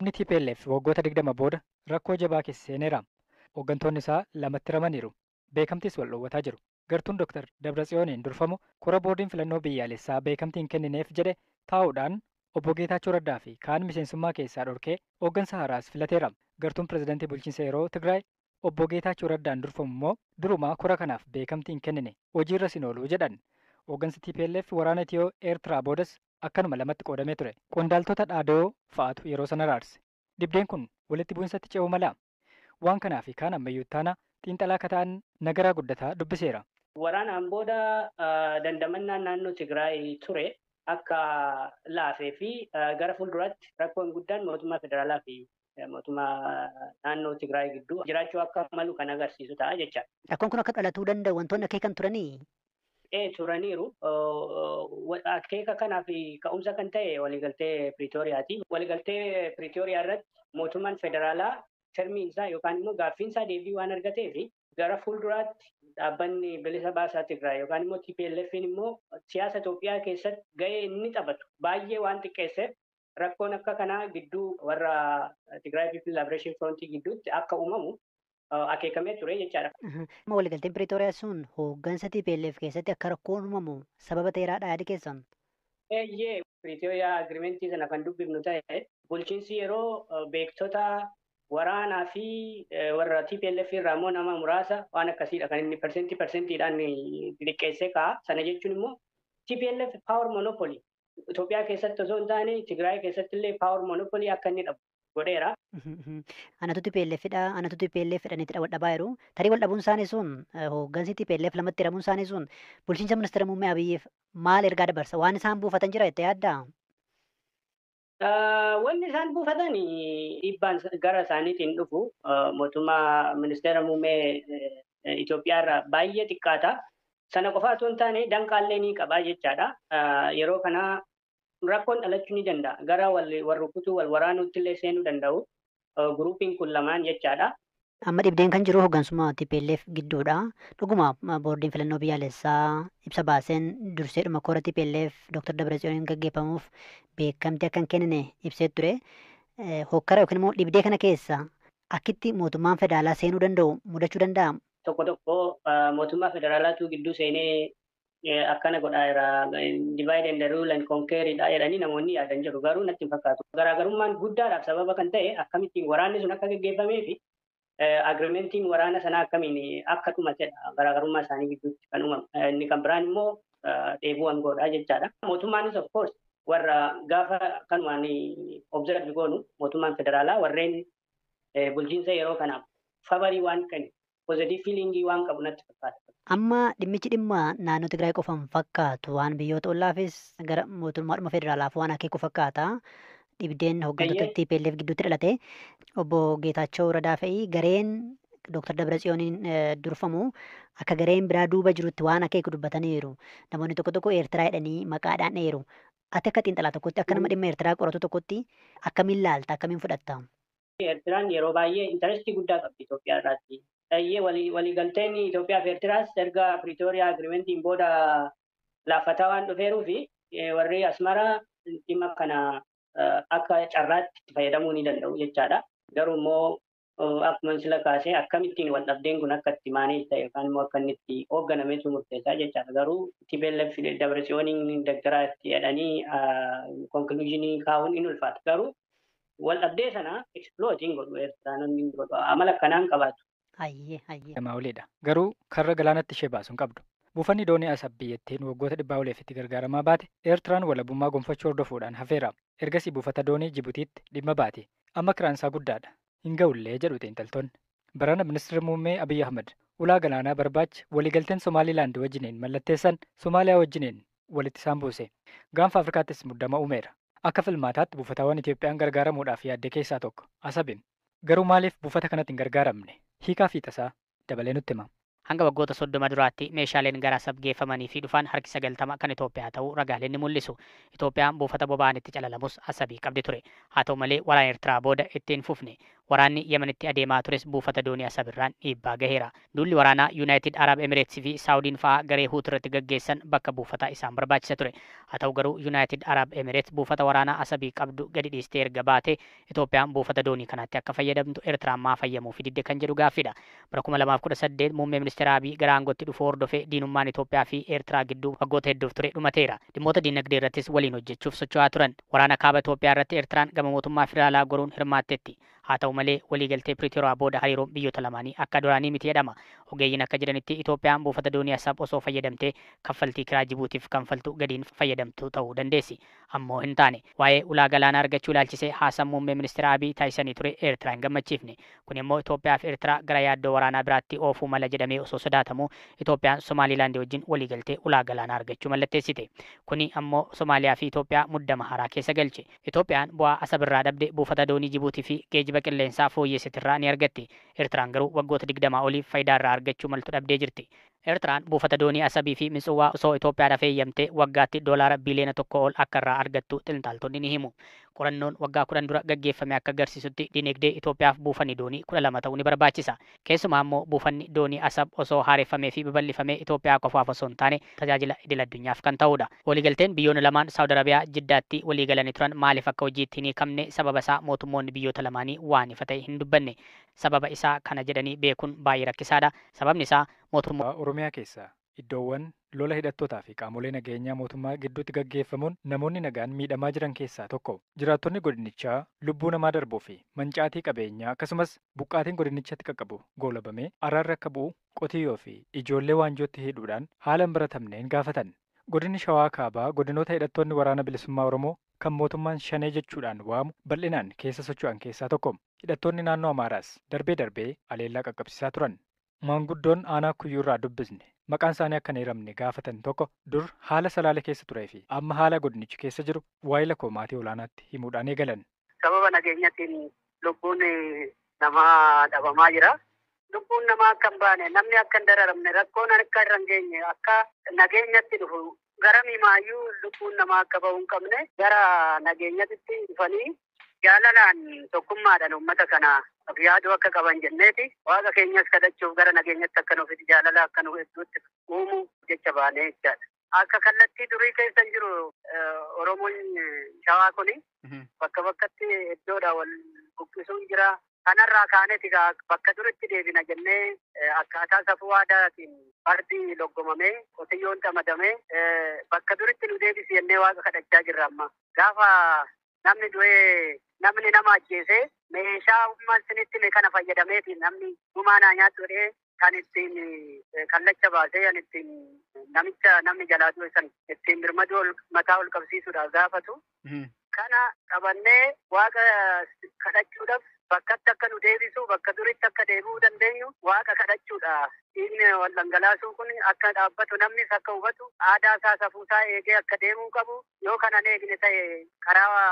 Humni TPLF waggoota 20 booda rakkoo jabaa keessa seeneera. Hooggantoonni isaa lamatti ramaniiru. Beekamtiis wal dhoowwataa jiru. Gartuun Dr. Dabratsiyooniin durfamu kora boordiin filannoo biyyaalessaa beekamtii hin kennineef jedhe taa'uudhaan obbo Geetaachoo Raddaa fi kaan miseensummaa keessaa dhorkee hooggansa haaraas filateera. Gartuun pirezidantii bulchiinsa yeroo Tigraay obbo Geetaachoo Raddaan durfamu immoo durumaa kora kanaaf beekamtii hin kennine, hojiirra sin ooluu jedhan. Hooggansi TPLF waraana Itiyoo Eertiraa boodas akkanuma lamatti qoodamee ture. Qondaaltota dhaadoo fa'aatu yeroo sana raarse. Dibdeen kun walitti bu'insatti ce'uu malaa? Waan kanaa fi kaan ammayyuu taana xiinxalaa akka ta'an Nagaraa Guddataa dubbiseera. Waraanaan booda dandamannaan naannoo Tigraay ture akka laafee fi gara fuulduraatti rakkoon guddaan mootummaa federaalaa fi mootummaa naannoo Tigraay gidduu jiraachuu akka malu kan agarsiisu ta'a jechaadha. Rakkoon kun akka dhalatuu danda'u wantoonni akeekan turanii? Ee, turaniiru. Akeeka kanaaf ka'umsa kan ta'e waliigaltee Piriitooriyaati. Waliigaltee Piriitooriyaa irratti mootummaan federaalaa termiin isaa yookaan immoo gaaffiin isaa deebii waan argateef, gara fuulduraatti dhaabbanni bilisa baasaa Tigraay yookaan immoo TPLF'n immoo siyaasa Itoophiyaa keessatti gahee inni taphatu baay'ee waan xiqqeesseef, rakkoon akka kanaa gidduu warra Tigraay People Liberation Front gidduutti akka uumamu akeekamee ture jechaadha. Amma waliigalteen Piriitooriyaa sun hooggansa TPLF keessatti akka rakkoon uumamu sababa ta'eeraadha yaadi keessan? Eeyyee, Piriitooriyaa agreement sana kan dubbifnu ta'e, bulchiinsi yeroo beektota waraanaa fi warra TPLF irraa immoo nama muraasa waan akkasiidha kan inni persentii persentiidhaan xixiqqeessee kaa'a. Sana jechuun immoo TPLF power monopoly Itoophiyaa keessatti osoo hin taane Tigraay keessatti illee power monopoly akka inni dhabu godheera. Anatu TPLF dha, anatu TPLF jedhaniiti wal dhabaa jiru. Tarii wal dhabuun isaanii sun, hooggansi TPLF lamatti hiramuun isaanii sun bulchiinsa ministeera muummee Abiyyiif maal ergaa dabarsa? Waan isaan buufatan jira jettee yaaddaa? Wanni isaan buufatan, dhiibbaan gara isaaniitiin dhufu mootummaa ministeera muummee Itoophiyaa irraa baay'ee xiqqaata. Sana qofa osoo hin taane danqaallee ni qabaa jechaadha. Yeroo kana rakkoon dhalachuu ni danda'a. Gara wal rukutuu, wal waraanuutti illee seenuu danda'u. Guruupiin kun lamaan jechaadha. Amma dhibdeen kan jiru hooggansuma TPLF gidduudha. Dhuguma boordiin filannoo biyyaalessaa ibsa baaseen durseedhuma kora TPLF Dr. Dabratsiyooniin gaggeeffamuuf beekamtii akka hin kennine ibsee ture. Hokkara yookiin immoo dhibdee kana keessa akkitti mootummaan federaalaa seenuu danda'u mudachuu danda'a? Tokko tokko mootummaa federaalaatu gidduu seenee akkana godhaa jira, divide and rule and conquer dha jedhanii namoonni yaadan jiru. Garuu natti hin fakkaatu. Garaagarummaan guddaadhaaf sababa kan ta'e akkamittiin waraanni sun akka gaggeeffamee fi agreementiin waraana sanaa akkamiin akka dhumatedha garaagarummaa isaanii gidduutti kan uumamu. Inni kan biraan immoo dheebuu aangoodha jechaadha. Mootummaanis of course warra gaafa kanumaan observe goonu, mootummaan federaalaa warreen bulchiinsa yeroo kanaaf favorii waan kennu, positive feelingii waan qabu natti fakkaata. Amma dhimmichi dhimma naannoo Tigraay qofaan fakkaatu, waan biyyoota ollaafis gara mootummaadhuma federaalaaf waan akeeku fakkaata. Dhibdeen hooggantoota TPLF gidduutti dhalate, obbo Geetaachoo Radaa fa'i gareen Dr. Dabratsiyooniin durfamu akka gareen biraa duuba jirutti waan akeeku dubbataniiru. Namoonni tokko tokko Eertiraa jedhanii maqaadhaan dheeru. Ati akka xiinxalaa tokkotti, akka nama dhimma Eertiraa qoratu tokkotti, akkamiin laalta, akkamiin fudhatta? Eertiraan yeroo baay'ee interestii guddaa qabdi Itoophiyaa irraatti. Baay'ee waliigalteen Itoophiyaa fi Eertiraas erga Piriitooriyaa agreementiin booda laaffataa waan dhufeeruu fi warri Asmaraa dhimma kana akka carraatti itti fayyadamuu ni danda'u jechaadha. Garuu immoo akkuma sila kaasee, akkamittiin wal dhabdeen kun akka itti manage ta'e yookaan immoo akka inni itti hoogganametu murteessaa jechaadha. Garuu TPLF Dabratsiyooniin deeggaraa itti jedhanii conclusionii kaa'uun in ulfaata. Garuu wal dhabdee sana exploiting godhu, Eertiraanonni godhu, amala akkanaan qabaatu. Hayyee hayyee. Namaa oliidha. Garuu karra galaanatti ishee baasu hin qabdu. Buufanni doonii Asab biyyattiin waggoota 100 oliif itti gargaaramaa baate Eertiraan walabummaa gonfachuu hordofuudhaan hafeera. Ergasii buufata doonii Jibutiitti dhimma baate. Amma kiraan isaa guddaadha. Hin ga'ullee jedhu xiinxaltoonni. Barana ministeerri muummee Abiyyi Ahmad ulaa galaanaa barbaacha waliigalteen Somaalilaand wajjiniin mallatteessan Somaaliyaa wajjiniin walitti isaan buuse. Gaanfa Afrikaattis muddama uumeera. Akka filmaataatti buufatawwan Itoophiyaan gargaaramuudhaaf yaadde keessaa tokko Asabin. Garuu maaliif buufata kanatti hin gargaaramne? Hiikaa fi tasaa dabalee nutti hima. Hanga waggoota 30 duraatti meeshaaleen gara Asab geeffamanii fi dhufan harki 90 kan Itoophiyaa ta'uu ragaaleen ni mul'isu. Itoophiyaan buufata boba'aan itti calalamus Asabii qabdi ture. Haa ta'u malee, waraana Eertiraa booda itti hin fufne. Waraanni Yemenitti adeemaa tures buufata doonii Asab irraan dhiibbaa gaheera. Duulli waraanaa Yuunaayitid Arab Emireetsii fi Saawudiin fa'aa garee Huutii irratti gaggeessan bakka buufataa isaan barbaachisa ture. Haa ta'u garuu Yuunaayitid Arab Emireets buufata waraanaa Asabii qabdu gadi dhiistee erga baate Itoophiyaan buufata doonii kanaatti akka fayyadamtu Eertiraan maa fayyamuu fi didde kan jedhu gaaffiidha. Bara 2018 muummee ministeera Abiy gara aangootti dhufuu hordofee diinummaan Itoophiyaa fi Eertiraa gidduu waggoota hedduuf ture dhumateera. Dhimmoota diinagdee irrattis waliin hojjechuuf socho'aa turan. Waraana kaaba Itoophiyaa irratti Eertiraan gama mootummaa federaalaa goruun hirmaatteetti. Haa ta'u malee waliigaltee Piriitooriyaa booda hariiroon biyyoota lamaanii akka duraanii miti jedhama. Ogeeyyiin akka jedhanitti Itoophiyaan buufata doonii Asab osoo fayyadamtee kaffaltii kiraa Jibuutiif kanfaltu gadiin fayyadamtu ta'uu dandeessi. Ammoo hin taane. Waa'ee ulaa galaanaa argachuu ilaalchisee haasaan muummee ministeera Abiy taasisanii ture Eertiraa hin gammachiifne. Kun immoo Itoophiyaa fi Eertiraa gara yaaddoo waraanaa biraatti oofuu mala jedhamee osoo sodaatamu Itoophiyaan Somaalilaandii wajjin waliigaltee ulaa galaanaa argachuu mallatteessite. Kuni ammoo Somaaliyaa fi Itoophiyaa muddama haaraa keessa galche. Itoophiyaan bu'aa Asab irraa dhabde buufata doonii Jibuutii fi geejjiba qilleensaa fooyyessitirraa ni argatti. Eertiraan garuu waggoota 20 oliif faayidaa irraa argachuu maltu dhabdee jirti. Eertiraan buufata doonii Asabii fi Mitsuwaa osoo Itoophiyaadhaaf eeyyamtee waggaatti doolaara biliyoona 1 ol akka irraa argattu xiinxaltoonni ni himu. Qorannoon waggaa 10 dura gaggeeffame akka agarsiisutti dinagdee Itoophiyaaf buufanni doonii 12 ta'uu ni barbaachisa. Keessumaa immoo buufanni doonii Asab osoo haareffamee fi babal'ifamee Itoophiyaa qofaaf osoo hin taane tajaajila idil addunyaaf kan ta'udha. Waliigalteen biyyoonni lamaan Saawud Arabiyaa Jiddaatti waliigalanii turan maaliif akka hojiitti hin hiikamne sababa isaa mootummoonni biyyoota lamaanii waan ifa ta'e hin dubbanne. Sababa isaa kana jedhanii beekuun baay'ee rakkisaadha. Sababni isaa mootummaa Oromiyaa keessaa iddoowwan lola hidhattootaa fi qaamolee nageenyaa mootummaa gidduutti gaggeeffamuun namoonni nagaan miidhamaa jiran keessaa tokko. Jiraattonni godinichaa lubbuu namaa darbuu fi mancaatii qabeenyaa akkasumas buqqaatiin godinichatti qaqqabu goolabamee araarri akka bu'u qotiyyoo fi ijoollee waanjootti hidhuudhaan haala hin baratamneen gaafatan. Godinni Shawaa Kaabaa godinoota hidhattoonni waraana bilisummaa Oromoo kan mootummaan shanee jechuudhaan waamu bal'inaan keessa socho'an keessaa tokko. Hidhattoonni naannoo Amaaraas darbee darbee aleellaa qaqqabsiisaa turan. Maanguddoon aanaa Kuyyuurraa dubbisne maqaan isaanii akka hin eeramne gaafatan tokko dur haala Salaale keessa turee fi amma haala godinichi keessa jiru waa'ee koo maatii olaanaatti himuudhaan eegalan. Sababa nageenyatiin lubbuun namaa dhabamaa jira. Lubbuun namaa akka hin baane, namni akka hin dararamne, rakkoon akka irra hin geenye, akka nageenyatti dhufu gara mimaayyuu lubbuun namaa akka bahu hin qabne gara nageenyatti dhufanii jaalalaan tokkummaadhaan uummata kana yaaduu akka qaban jenneeti waaqa keenyas kadhachuuf gara nageenyatti akka nuuf jaalala akka nuuf hedduutti uumu jecha baanee jechaadha. Akka kallattii durii keessa hin jiru Oromoon Shawaa kuni bakka bakkatti iddoodha wal buqqisuun jira. Kanarraa kaaneeti bakka duritti deebina jennee akkaataa safuu aadaatiin fardi loggomamee qotiyyoon xamadamee bakka duritti nu deebisi jennee waaqa kadhachaa jirra amma. Gaafa namni du'ee namni nama ajjeese meeshaa ummaan sinitti kana fayyadameeti namni gumaa naa nyaatu jedhee kan ittiin kallacha baasee kan ittiin namicha namni jalaa du'e san ittiin birmaduu mataa ol qabsiisuudhaaf gaafatu. Kana qabannee waaqa kadhachuudhaaf bakkatti akka nu deebisu bakka duritti akka deebi'uu dandeenyu waaqa kadhachuudha. Dhiigni wal dhangalaasuu kun akka dhaabbatu namnis akka hubatu aadaa isaa safuu isaa eegee akka deemuu qabu yoo kana hin eegne ta'e karaa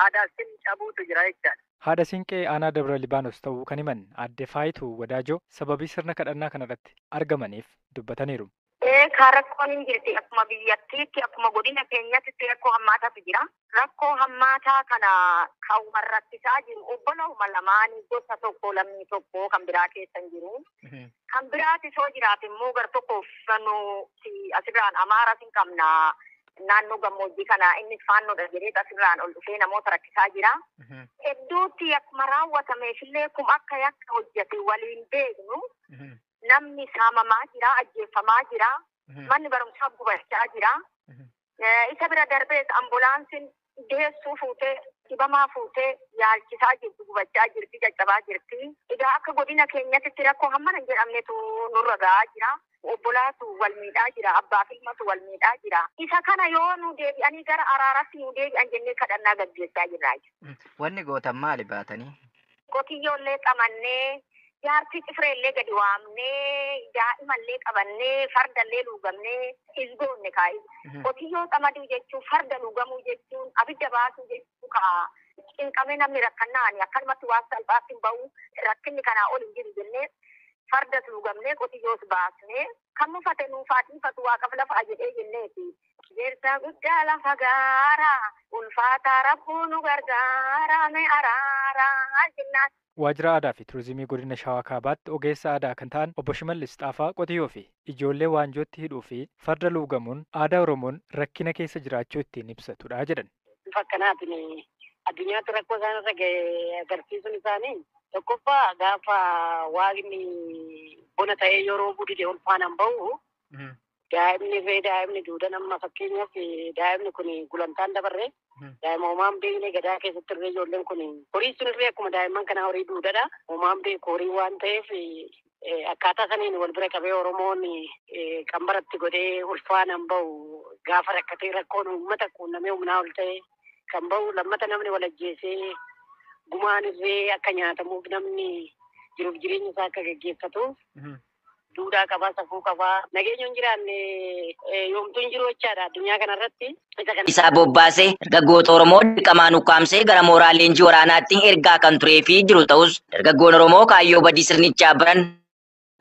aadaastiin cabuutu jira jechaadha. Haadha Siinqee aanaa Dabra Libaanos ta'uu kan himan aadde Faayituu Wadaajoo sababii sirna kadhannaa kanarratti argamaniif dubbataniiru. Rakkoon hin jirti akkuma biyyattiitti akkuma godina keenyatti rakkoo hammaataatu jira. Rakkoo hammaataa kana kan warrattisaa jiru obboluma lamaanii gosa tokko lammii tokko kan biraa keessa hin jiru. Kan biraati soo jiraate immoo gar tokko uffannoo asirraan Amaaras hin qabna. Naannoo gammoojjii kana inni faannoodha jedhee asirraan ol dhufee namoota rakkisaa jira. Hedduutti akkuma raawwatameefillee kun akka yakka hojjete waliin beeknu namni saamamaa jira, ajjeefamaa jira, manni barumsaa gubachaa jira. Isa bira darbees ambulaansiin deessuu fuutee dhibamaa fuutee yaalchisaa jirti, gubachaa jirti, caccabaa jirti. Egaa akka godina keenyatti rakkoo hammana hin jedhamnetu nurra gahaa jira. Obbolaatu wal miidhaa jira, abbaa fi ilmatu wal miidhaa jira. Isa kana yoo nu deebi'anii gara araaratti nu deebi'an jennee kadhannaa gaggeessaa jirra. Wanni gootan maali baatanii? Qotiyyoollee qabannee, jaartii cifreellee gadi waamnee, daa'imallee qabannee, fardallee luugamnee isgoonne kaa'i. Qotiyyoo qamaduu jechuun, farda luugamuu jechuun, abidda baasuu jechuun kaa cinqamee namni rakkannaani akkanumatti waan salphaatti hin ba'u rakkinni kanaa ol hin jiru jennee Farda luugamnee qotiyyoos baasnee kan mufate nuufaatifatu waaqaf lafa jedhee jenneeti. Jeersa guddaa lafa gaara ulfaataa rabbuu nu gargaara mee araara jennaan. Waajjira aadaa fi turizimii godina Shawaa Kaabaatti ogeessa aadaa kan ta'an obbo Shimallis Xaafaa qotiyyoo fi ijoollee waanjootti hidhuu fi farda luugamuun aadaa Oromoon rakkina keessa jiraachuu ittiin ibsatudha jedhan. Bifa akkanaatiin addunyaatti rakkoo isaan irra ga'e agarsiisuun isaanii tokkoffaa gaafa waaqni bona ta'ee yeroo budide ulfaanaan bahu daa'imni irree daa'imni duudan amma fakkeenyaaf daa'imni kun gulantaan dabarre daa'ima homaan beekne gadaa keessatti irree ijoolleen kun horii sun irree akkuma daa'imman kanaa horii duudadha. Homaan beeku horii waan ta'eef akkaataa saniin wal bira qabee Oromoon qambaratti godhee ulfaanaan bahu gaafa rakkatee rakkoon uummata quunnamee humnaa ol ta'e kan bahu lammata namni wal ajjeesee gumaan irree akka nyaatamuuf namni jiruuf jireenya isaa akka gaggeeffatuuf duudhaa qabaa safuu qabaa nageenya hin jiraanne yoomtuu hin jiru jechaadha addunyaa kanarratti. Isaa bobbaasee dargaggoota Oromoo dirqamaan ukkaamsee gara mooraa leenjii waraanaatti ergaa kan turee fi jiru ta'us dargaggoon Oromoo kaayyoo badii sirnichaa baran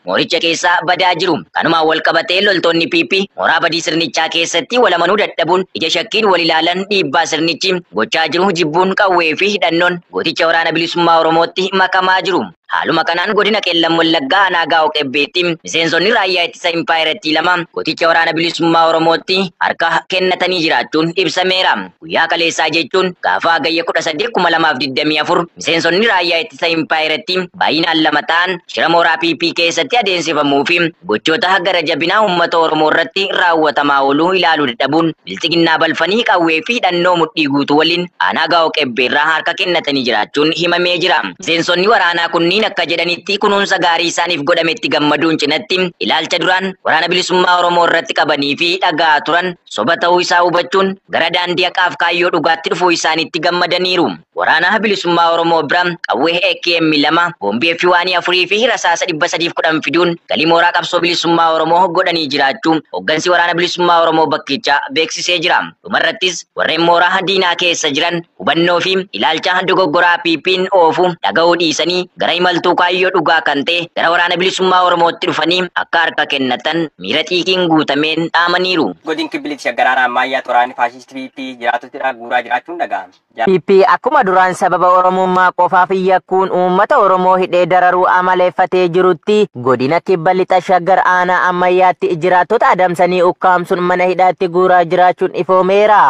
mooricha keessaa badaa jiru. Kanumaan wal qabatee loltoonni PP mooraa badii sirnichaa keessatti wal amanuu dadhabuun ija shakkiin wal ilaalan dhiibbaa sirnichi gochaa jiru jibbuun qawwee fi hidhannoon gooticha waraana bilisummaa Oromootti makamaa jiru. Haaluma kanaan godina Qeellam Wallaggaa aanaa Gaa'oo Qebbeetti miseensonni raayyaa ittisa impaayirattii lama gooticha waraana bilisummaa Oromootti harka kennatanii jiraachuun ibsameera. Guyyaa kaleessaa jechuun gaafa Hagayya 18,2024 miseensonni raayyaa ittisa impaayirattii baay'inaan lama ta'an shira mooraa PP keessatti adeemsifamuu fi gochoota gara jabinaa uummata Oromoo irratti raawwatamaa ooluu ilaaluu dadhabuun bilxiginnaa balfanii qawwee fi hidhannoo mudhii guutuu waliin aanaa Gaa'oo Qebbeerraa harka kennatanii jiraachuun himamee jira. Miseensonni waraanaa kunniin akka jedhanitti kunuunsa gaarii isaaniif godhametti gammaduun cinatti ilaalcha duraan waraana bilisummaa Oromoo irratti qabanii fi dhagaa turan soba ta'uu isaa hubachuun gara daandii haqaaf kaayyoo dhugaatti dhufuu isaaniitti gammadaniiru. Waraana bilisummaa Oromoo bira qawwee AKM 2 boombii F1 4 fi rasaasa 310 fiduun galii mooraa qabsoo bilisummaa Oromoo godhanii jiraachuu hooggansi waraana bilisummaa Oromoo bakkichaa beeksisee jira. Dhumarrattis warreen mooraa diinaa keessa jiran hubannoo fi ilaalcha dogoggoraa PP'n oofu dhaga'uu dhiisanii gara imaltuu kaayyoo dhugaa kan ta'e gara waraana bilisummaa Oromootti dhufanii akka harka kennatan miira xiiqiin guutameen dhaamaniiru. Godin Kibbilit Shaggaraara ammayyaa waraanni faashistii PP jiraatotidha guuraa jiraachuun dhaga'ame. PP akkuma duraan sababa Oromummaa qofaaf yakkuun uummata Oromoo hidhee dararuu amaleeffatee jirutti godina Kibba Lixa Shaggar aanaa ammayyaatti jiraattota adamsanii ukkaamsuun mana hidhaatti guuraa jiraachuun ifoomeera.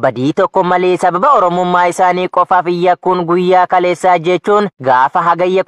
Badii tokko malee sababa Oromummaa isaanii qofaaf yakkuun guyyaa kaleessaa jechuun gaafa Hagayya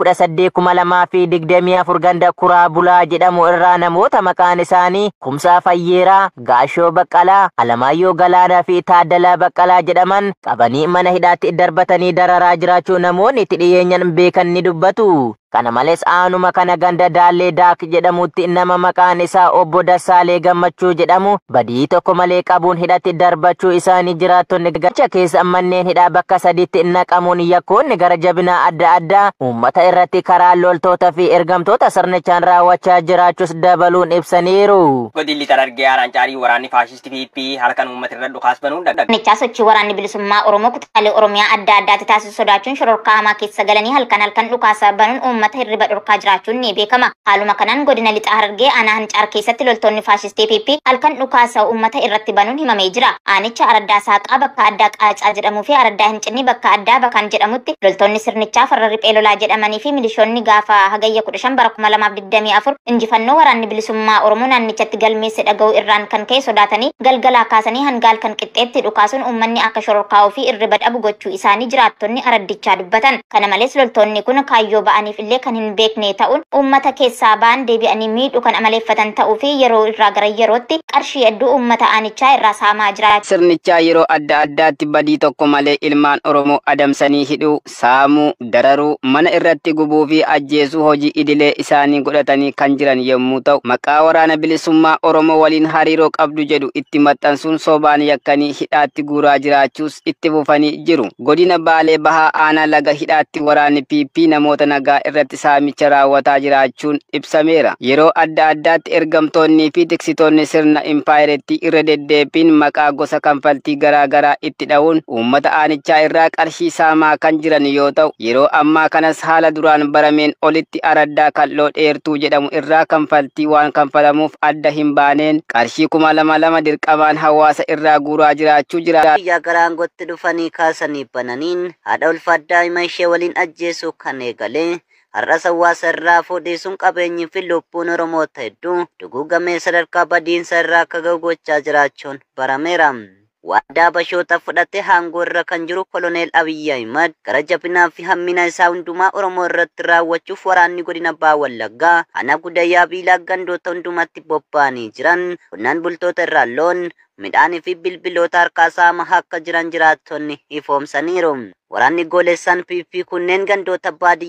18,2024 ganda Kuraa Bulaa jedhamu irraa namoota maqaan isaanii Kumsaa Fayyeeraa, Gaashoo Baqqalaa, Alamaayyoo Galaanaa fi Taaddalaa Baqqalaa jedhaman qabanii mana hidhaatti darbatanii dararaa jiraachuu namoonni itti dhiyeenyan beekan ni dubbatu. Kana malees aanuma kana ganda Daallee Daak jedhamutti nama maqaan isaa Obbo Dassaalee Gammachuu jedhamu badii tokko malee qabuun hidhatti darbachuu isaanii jiraattonni gacha keessa manneen hidhaa bakka sadiitti naqamuun yakkoonni gara jabinaa adda addaa uummata irratti karaa loltoota fi ergamtoota sirnichaan raawwachaa jiraachuus dabaluun ibsaniiru. Godin Lixa Harargee aanaan Caarii waraanni faashistii PP halkan uummata irra dhukaas banuun dhaga'ame. Nichaa sochii waraanni bilisummaa Oromoo kutaalee Oromiyaa adda addaatti taasisu sodaachuun shororkaa hamaa keessa galanii halkan halkan dhukaasa banuun uummata hirriba dhorkaa jiraachuun ni beekama. Haaluma kanaan godina Lixa Harargee aanaa Hancaar keessatti loltoonni faashistii PP halkan dhukaasa uummata irratti banuun himamee jira. Aanicha Araddaa Saaqaa bakka addaa Qaacaa jedhamuu fi Araddaa Hincinni bakka addaa Bakaan jedhamutti loltoonni sirnichaa farra riphee lolaa jedhamanii fi milishoonni gaafa Hagayya 15 bara 2024 injifannoo waraanni bilisummaa Oromoo naannichatti galmeesse dhaga'uu irraan kan ka'e sodaatanii galgalaa kaasanii hanga halkan qixxeetti dhukaasuun uummanni akka shororkaa'uu fi irriba dhabu gochuu isaanii jiraattonni araddichaa dubbatan. Kana malees loltoonni kun kaayyoo ba'aniif illee kan hin beekne ta'uun uummata keessaa ba'an deebi'anii miidhuu kan amaleeffatan ta'uu fi yeroo irraa gara yerootti qarshii hedduu uummata aanichaa irraa saamaa jira. Sirnichaa yeroo adda addaatti badii tokko malee ilmaan Oromoo adamsanii hidhuu, saamuu, dararuu, mana irratti gubuu fi ajjeesuu hojii idilee isaanii godhatanii kan jiran yommuu ta'u, maqaa waraana bilisummaa Oromoo waliin hariiroo qabdu jedhu itti maxxansuun sobaan yakkanii hidhaatti guuraa jiraachuus itti fufanii jiru. Godina Baalee Bahaa aanaa laga hidhaatti waraanni PP namoota nagaa irratti saamicha raawwataa jiraachuun ibsameera. Yeroo adda addaatti ergamtoonnii fi tiksitoonni sirna impaayerettii irra deddeebiin maqaa gosa kanfaltii garaa garaa itti dha'uun uummata aanichaa irraa qarshii saamaa kan jiran yoo ta'u, yeroo ammaa kanas haala duraan barameen olitti araddaa Kal'oo Dheertuu jedhamu irraa kanfaltii waan kanfalamuuf adda hin baaneen qarshii 2000 dirqamaan hawaasa irraa guuraa jiraachuu jira. Biyya gara aangootti dhufanii kaasanii bananiin haadha ulfaa daa'ima ishee waliin ajjeesuu kan eegale har'as hawaasa irraa fuudhiisuun qabeenyii fi lubbuun Oromoota hedduu duguugamee sadarkaa badiinsa irraa akka gahu gochaa jiraachuun barameera. Waadaa Habashoota fudhatee aangoo irra kan jiru Koloneel Abiyyi Ahimad gara jabinaa fi hammina isaa hundumaa Oromoo irratti raawwachuuf waraanni godina Baha Wallaggaa aanaa Gudayyaa Biilaa gandoota hundumatti bobba'anii jiran qonnaan bultoota irraa loon, midhaanii fi bilbiloota harkaa saamaa akka jiran jiraattonni ifoomsaniiru. Waraanni goolessaan PP kunneen gandoota baadiyyaa